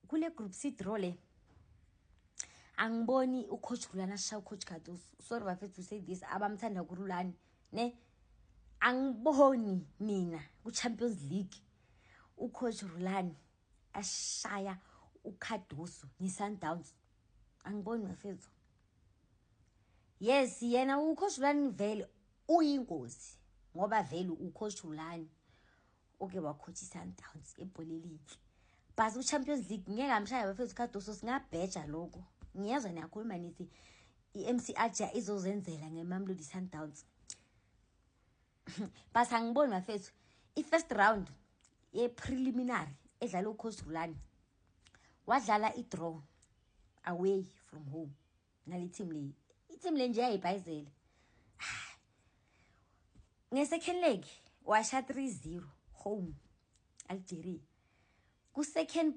Kule group C draw le, angiboni ucoach Rulani ashaya ucoach Cardoso. Sorry bafethu to say this, abamthanda kuRulani ne, angiboni mina ku-Champions League ucoach Rulani ashaya uCardoso nge-Sundowns. Angiboni bafethu. Yes, yena ucoach Rulani vele uyingozi, ngoba vele ucoach Rulani oke wacoach i-Sundowns ebhola elihle, but ku-Champions League ngeke amshaya bafethu Cardoso. Singabheja lokho, ngiyezwa niyakhuluma nithi i-MC Alger izozenzela ngeMamelodi Sundowns, but angiboni bafethu. I-first round ye-preliminary edlala ucoach Rulani, wadlala i-draw away from home nale team le. I-team le nje yayibhayizele. Nge-second leg washa 3-0 home Algeria. Ku-second